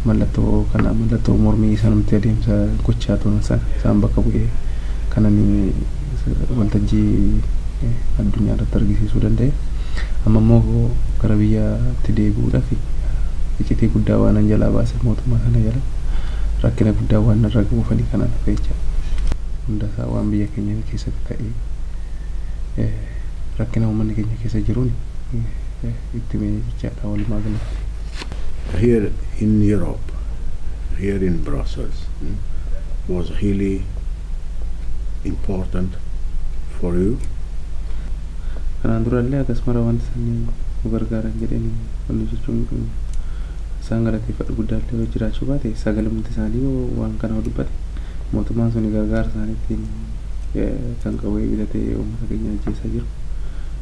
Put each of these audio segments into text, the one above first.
Mallattoo kana, mallattoo mormii isaanumti adeemsa gochaa turan sana isaan bakka bu'ee kanan waltajjii addunyaa irratti argisiisuu danda'e. Amma immoo gara biyyaatti deebi'uudhaaf iccitii guddaa waan an jalaa baase, mootummaa sana jala rakkina guddaa waan narra ga'uufanii kanaan hafe jechaadha. Hundasaa waan biyya keenya keessatti ta'e, rakkina uummanni keenya keessa jiruun itti himee jechaadha walumaa galatti. Here in Europe, here in Brussels, was really important for you. Kanaan durallee akkasumara wanti isaanii nu gargaaran jedheen wanni jechuun isaan galateeffadhu guddaallee yoo jiraachuu baate, sagalumti isaanii waan kana dubbate, mootummaan suni gargaarsa isaaniitiin kan qawwee bitatee uummata keenya ajjeesaa jiru.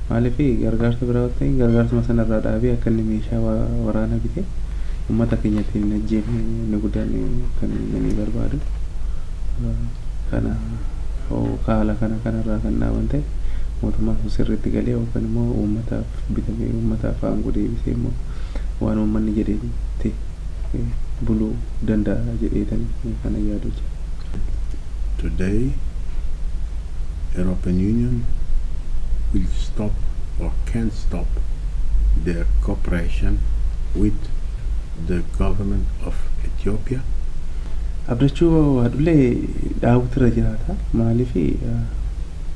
Maaliif gargaarsa biraa ta'e, gargaarsuma sanarraa dhaabee akka inni meeshaa waraanaa bitee uummata keenya ittiin hin ajjeefne inni guddaan kan inni barbaadu. Kana haala kana kanarraa kan dhaaban ta'e, mootummaan sun sirriitti galee yookaan immoo uummataaf bitamee uummataaf aangoo deebisee immoo waan uummanni jedhetti buluu danda'a jedheetanii kana yaadu jira. Today, European Union will stop or can stop their cooperation with the government of Ethiopia. Abdachuu haadhulee dhaabutu irra jiraata. Maaliif,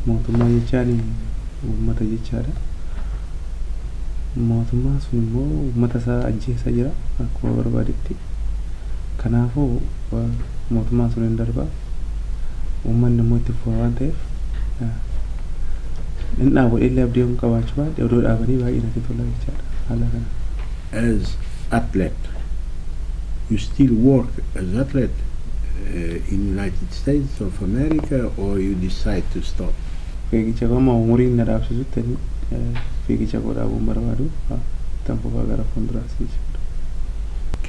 mootummaa jechaan uummata jechaadha. Mootummaan sun immoo uummata isaa ajjeesaa jira akkuma barbaadetti. Kanaafuu mootummaan sun hin darba. Uummanni immoo itti fufa waan ta'eef, hin dhaabu illee abdii hin qabaachuu baadhe, odoo dhaabanii baay'ee natti tola jechaadha haala kana. As athlete, you still work as athlete in United States of America or you decide to stop? Fiigicha koo amma umuriin na dhaabsisutti fiigicha koo dhaabuun barbaadu, ittan fufaa gara fuulduraas jechuudha.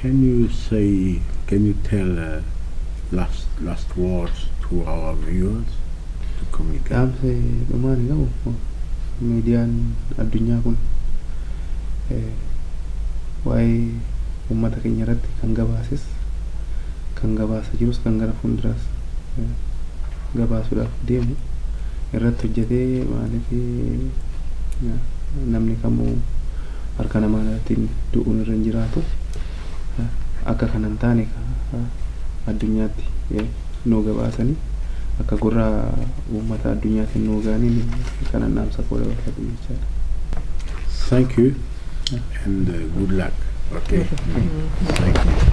Can you say, can you tell last words to our viewers to communicate? Dhaamsa dhumaan hin qabu, miidiyaan addunyaa kun waa'ee uummata keenya irratti kan gabaases, kan gabaasa jirus, kan gara fuulduraas gabaasuudhaaf deemu irratti hojjetee, maaliif namni kamuu harka namaatiin du'uun irra hin jiraatu. Akka kana hin taane addunyaatti nuu gabaasanii akka gurra uummata addunyaatiin nuu ga'aniin kanan dhaamsa koo dabarfadhu jechaadha. Thank you and good luck. Okay. Thank you.